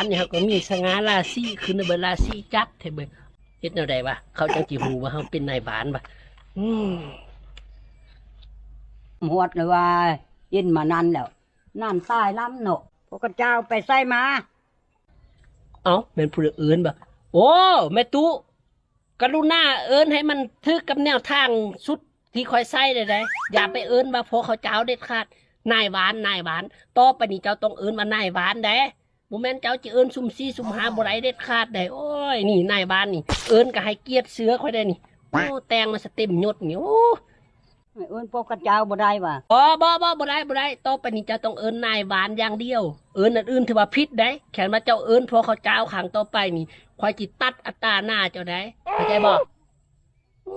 ອັນນີ້ເຮົາກໍມີສະຫງ່າລາສີ ຂຶ້ນໄປລາສີຈັກແທ້ເບິ່ງ. ເຮັດແນວໃດວະ ເຂົາຈັ່ງຊິຮູ້ວ່າເຮົາເປັນນາຍບ້ານວະ? ອືມ ໝວດເລີຍວ່າ ເຫັນມານັ້ນແລ້ວ ນ້ຳຕາຍລຳເນາະ. ພວກເຈົ້າໄປໃສມາ? ເອົ້າ ແມ່ນຜູ້ໃດເອີ້ນບໍ່? ໂອ້ ແມ່ຕູ້ ກະລຸນາເອີ້ນໃຫ້ມັນຖືກກັບແນວທາງຊຸດທີ່ຂ້ອຍໃສ່ໄດ້ໃດ. ຢ່າໄປເອີ້ນວ່າພວກເຂົາເຈົ້າເດັດຂາດ. ນາຍບ້ານ ນາຍບ້ານ. ຕໍ່ໄປນີ້ເຈົ້າຕ້ອງເອີ້ນວ່ານາຍບ້ານໃດ. ບໍ່ແມ່ນເຈົ້າຊິເອີ້ນຊຸ່ມສີ່ຊຸ່ມຫ້າບໍ່ໄດ້ເດັດຂາດໃດ. ໂອ້ຍ ນີ້ນາຍບ້ານນີ້ ເອີ້ນກໍໃຫ້ກຽດເສືອຂ້ອຍແດ່ນີ້. ໂອ້ ແຕ່ງມາສະເຕັມຍົດນີ້. ໂອ້ ໃຫ້ເອີ້ນພວກເຂົາເຈົ້າບໍ່ໄດ້ຫວາ? ບໍ່ ບໍ່ ບໍ່ ບໍ່ໄດ້ ບໍ່ໄດ້. ຕໍ່ໄປນີ້ເຈົ້າຕ້ອງເອີ້ນນາຍບ້ານຢ່າງດຽວ. ເອີ້ນອັນອື່ນຖືວ່າຜິດໃດ. ຄັນວ່າເຈົ້າເອີ້ນພວກເຂົາເຈົ້າຄັ້ງຕໍ່ໄປນີ້ ຂ້ອຍຊິຕັດອັດຕາໜ້າເຈົ້າໃດ. ເຂົ້າໃຈບໍ່? ອື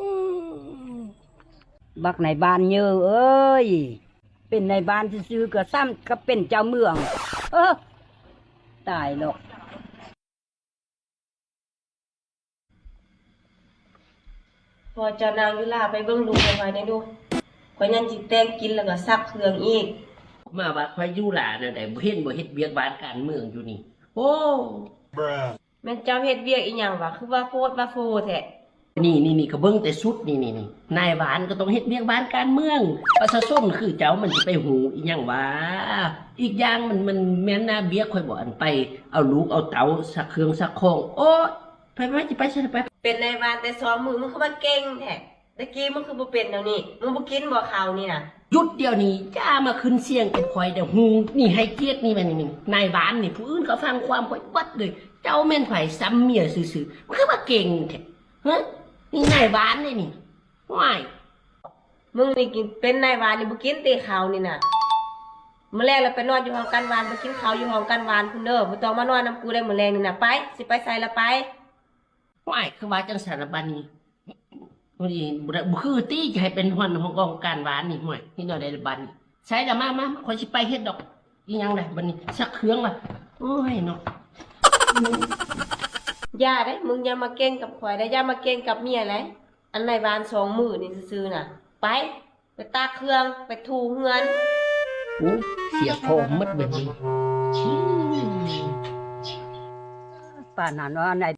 ມ ບັກນາຍບ້ານເຍີເອີຍ ເປັນນາຍບ້ານຊື່ໆ ກໍສ່ຳກັບເປັນເຈົ້າເມືອງ. ເອີ ຕາຍແລ້ວ. ພໍ່ເຈົ້ານາງຢູ່ລາວ ໄປເບິ່ງລູກໃຫ້ຂ້ອຍແດ່ລູກ. ຂ້ອຍຍັງຊິແຕ່ງກິນ ແລ້ວກໍຊັກເຄື່ອງອີກ. ມາວ່າຂ້ອຍຢູ່ລາວແນວໃດ ບໍ່ເຫັນບໍ່ເຮັດວຽກບ້ານການເມືອງຢູ່ນີ້. ໂອ້ ແມ່ນເຈົ້າເຮັດວຽກອີ່ຫຍັງຫວາ ຄືວ່າໂພດວ່າໂຟແທ້? ນີ້ໆໆ ກໍເບິ່ງແຕ່ຊຸດນີ້ໆ ນາຍບ້ານກໍຕ້ອງເຮັດວຽກບ້ານການເມືອງ. ປະຊາຊົນຄືເຈົ້າມັນຊິໄປຮູ້ອີ່ຫຍັງຫວາ? ອີກຢ່າງມັນ ມັນແມ່ນໜ້າວຽກຂ້ອຍບໍ່ ອັນໄປເອົາລູກເອົາເຕົ້າ ຊັກເຄື່ອງຊັກຂອງ. ໂອ້ຍ ໄປໆ ຊິໄປໃສໄປ. ເປັນນາຍບ້ານແຕ່ສອງມື້ ມຶງຄືວ່າເກັ່ງແທ້? ແຕ່ກີ້ມຶງຄືບໍ່ເປັນແນວນີ້? ມຶງບໍ່ກິນບໍ່ເຂົ້ານີ້ນະ? ຢຸດດຽວນີ້ ຢ່າມາຂຶ້ນສຽງກັບຂ້ອຍເດີ້. ຫູນີ້ໃຫ້ກຽດນີ້ແມ່ນນີ້ ນາຍບ້ານນີ້ ຜູ້ອື່ນເຂົາຟັງຄວາມຂ້ອຍເບິດເລີຍ. ເຈົ້າແມ່ນໃຜ? ຊ້ຳເມຍຊື່ໆ ມັນຄືວ່າເກັ່ງແທ້. ຮະ ນີ້ນາຍບ້ານເດ້ນີ້. ໂອ້ຍ ມຶງນີ້ກິນ ເປັນນາຍບ້ານນີ້ບໍ່ກິນຕິເຂົ້ານີ້ນະ? ມື້ແລງລະໄປນອນຢູ່ຫ້ອງການບ້ານ ໄປກິນເຂົ້າຢູ່ຫ້ອງການບ້ານພຸ້ນເດີ້ ບໍ່ຕ້ອງມານອນນຳກູໄດ້ມື້ແລງນີ້ນະ. ໄປ ຊິໄປໃສລະໄປ. ໂອ້ຍ ຄືວ່າຈັ່ງຊັ້ນລະບາດນີ້. ໂອ້ຍ ບໍ່ໄດ້ ບໍ່ຄືຕິ ຈະໃຫ້ເປັນຫົວໜ້າຫ້ອງການບ້ານນີ້. ໂອ້ຍ ເຮັດແນວໃດລະບາດນີ້? ໃສລະ ມາ ມາ ມາ ຂ້ອຍຊິໄປເຮັດດອກ. ອີ່ຫຍັງລະບາດນີ້? ຊັກເຄື່ອງລະ. ໂອ້ຍເນາະ. ຢ່າເດ້ ມຶງຢ່າມາເກັ່ງກັບຂ້ອຍເດີ້ ຢ່າມາເກັ່ງກັບເມຍເລີຍ. ອັນນາຍບ້ານສອງມື້ນີ້ຊື່ໆນະ. ໄປ ໄປຕາກເຄື່ອງ ໄປຖູເຮືອນ. ໂອ້ ເສຍພໍ່ໝົດເລີຍ. ປານນັ້ນວ່ານາຍ